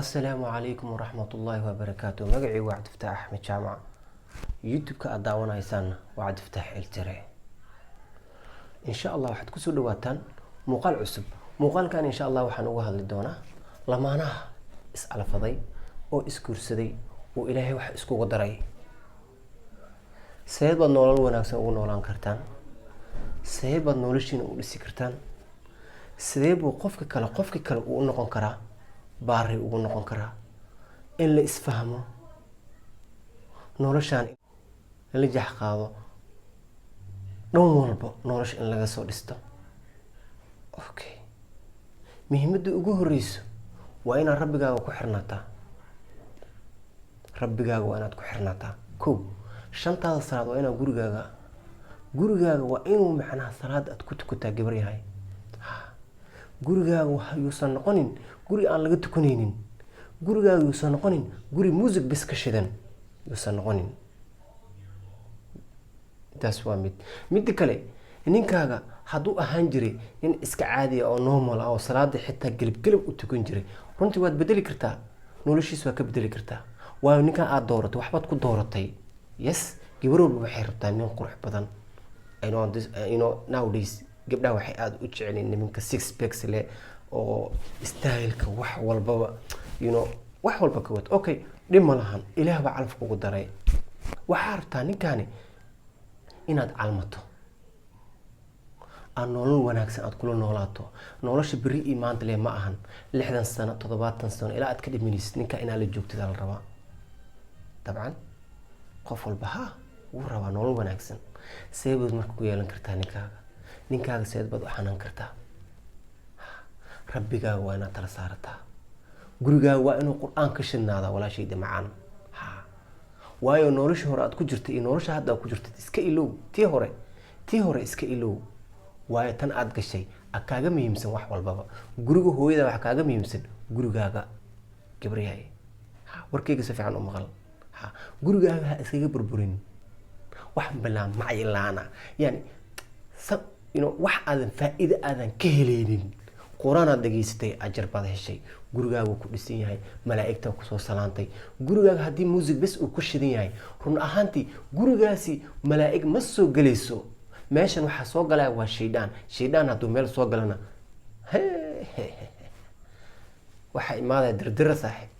Asalaamu calaykum waraxmatullaahi wabarakaatu. Magacii waa Cabdifataax Axmed Jaamac. YouTube-ka aad daawanaysaanna waa Cabdifataax Eltire. Insha Allah waxaad kusoo dhawaataan muuqaal cusub. Muuqaalkan insha Allah waxaan uga hadli doonaa lamaanaha is-alfaday oo isguursaday oo Ilaahay wax iskugu daray. Seed baad nolol wanaagsan ugu noolaan kartaan? Sidee baad noloshiina u dhisi kartaan? Sidee buu qofka kale uu u noqon karaa baari ugu noqon karaa in la isfahmo, noloshaan la jax qaado, dhan walba nolosha in laga soo dhisto? Okay, muhiimadda ugu horeyso waa inaad Rabbigaaga ku xirnaataa. Rabbigaaga waa inaad ku xirnaataa. Kow, shantaada salaad waa inaad gurigaaga waa inuu macnaha salaad aad ku tukataa. Gabar yahay, gurigaaga yuusan noqonin guri aan laga tukanaynin. Gurigaaga yuusan noqonin guri music bes ka shidan, yuusan noqonin. Taas waa mid. Midda kale, ninkaaga hadduu ahaan jiray nin iska caadiya oo normal ah oo salaada xitaa gelib gelib u tukan jiray, runtii waad bedeli kartaa, noloshiis waa ka bedeli kartaa. Waayo, ninkan aada dooratay waxbaad ku dooratay. Yes, gabar walba waxay rabtaa nin qurux badan. Nowadays gabdhaha waxay aada u jecelin nimanka six packs leh oo styleka wax walbaba wax walba ka wad. Okay, dhib ma lahan, Ilaah baa calaf kugu daray. Waxaa rabtaa ninkaani inaad calmato, aad nolol wanaagsan aad kula noolaato. Nolosha beri iyo maanta le ma ahan. 60 sano, 70 sano, ilaa aad ka dhimanaysid ninka inaad la joogtid la rabaa. Dabcan qof walba ha wuu rabaa nolol wanaagsan. See baad marka ku yeelan kartaa ninkaaga? Ninkaaga seed baad u xanaan kartaa? Rabbigaaga waa inaad tala saarataa. Gurigaaga waa inuu Qur-aan ka shidnaadaa, walaashayda macaan. Ha, waayo noloshii hore aad ku jirtay iyo nolosha hadda aad ku jirtid iska ilow. Tii hore iska ilow, waayo tan aad gashay a kaaga muhiimsan wax walbaba. Guriga hooyada waxa kaaga muhiimsan gurigaaga. Gabaryahay, ha, warkayga si fiican u maqal. Ha, gurigaaga ha iskaga burburin wax bilaa macyilaana, yani wax aadan faa-iida aadan ka helaynin. Qur-aanaad dhageysatay, ajar baad heshay, gurigaagu ku dhisan yahay, malaa'igtaa kusoo salaantay. Gurigaaga haddii music bes uu ku shidan yahay, run ahaantii gurigaasi malaa'ig ma soo gelayso. Meeshan waxaa soo galaya waa shaydaan. Shaydaan hadduu meel soo galana, waxaa imaadaya dirdira, saaxiib,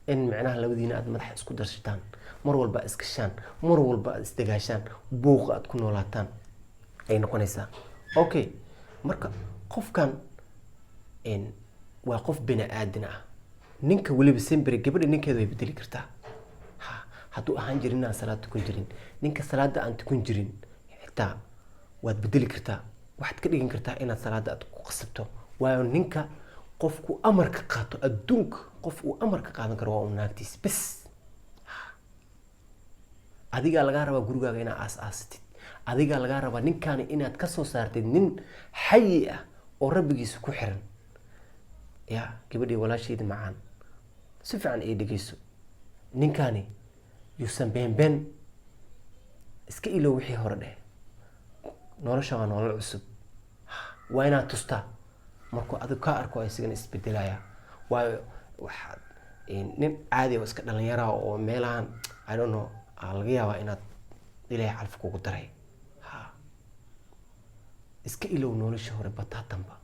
in micnaha labadiina aada madaxa isku darshataan, mar walba aad iskashaan, mar walba aad isdagaashaan, buuqa aad ku noolaataan ay noqonaysaa. Okay, marka qofkan waa qof bini aadin ah. Ninka weliba sembere, gabadha ninkeeda way bedeli kartaa. Ha, hadduu ahaan jirin aan salaad tukan jirin, ninka salaada aan tukan jirin xitaa waad bedeli kartaa. Waxaad ka dhigan kartaa inaad salaada aad ku qasabto. Waayo, ninka qofku amarka qaato adduunka, qof uu amarka qaadan karo waa un naagtiis bes. Adigaa lagaa rabaa gurigaaga inaad aas-aasatid. Adigaa lagaa rabaa ninkaani inaad kasoo saartid nin xayi ah oo Rabbigiisa ku xiran. Ya gabadhii walaashayda macaan, si fiican ii dhegeyso. Ninkaani yuusan beenbeen iska ilow wixii hore dheh. Nolosha waa nolol cusub. Waa inaad tustaa. Markuu adig ka arko, isagana isbedelaya. Waayo, waxaad nin caadi oo iska dhalinyara oo meelahan, I don't know, aa laga yaabaa inaad Ilaahay calaf kugu daray. Ha, iska ilow nolosha hore bataatanba.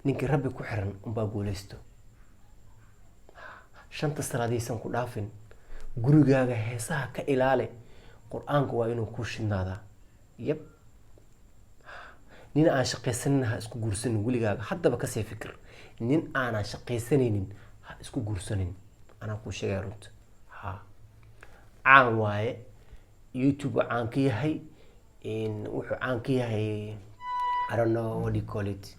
Ninkii Rabbi ku xiran unbaa guuleysto. Shanta salaadaysan ku dhaafin. Gurigaaga heesaha ka ilaali. Qur-aanku waa inuu kuu shidnaadaa. Yab, nin aan shaqaysanin ha isku guursanin weligaaga. Haddaba kasii fikir, nin aanan shaqaysanaynin ha isku guursanin. Anaa kuu sheegaya runta. Ha, caan waaye, YouTube caan ka yahay, wuxuu caan ka yahay, I don't know what do you call it,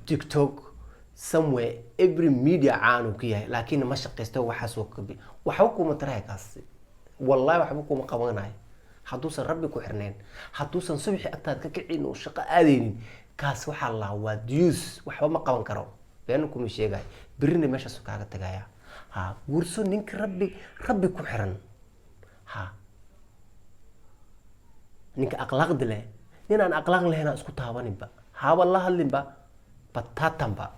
TikTok, somewhere, every media caan uu ka yahay, laakiin ma shaqaysto. Waxaasoo kabi waxba kuma taraya kaasi, wallahi waxba kuma qabanayo hadduusan Rabbi ku xirnayn, hadduusan subaxii agtaad ka kicin oo shaqo aadaynin. Kaas waxaa la lahaa waa duus, waxba ma qaban karo. Beena kuma sheegayo, berrina meeshaasu kaaga tagaya. Ha, guurso ninka Rabbi ku xiran. Ha, ninka akhlaaqda leh. Nin aan akhlaaq lahayn ha isku taabaninba, haba la hadlinba bataatanba.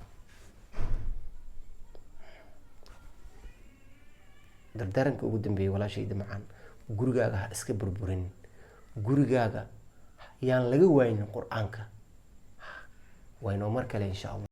Dardaaranka ugu dambeeyay, walaashayda macaan, gurigaaga ha iska burburin. Gurigaaga yaan laga waaynin Qur-aanka. Waynoo mar kale, insha Allah.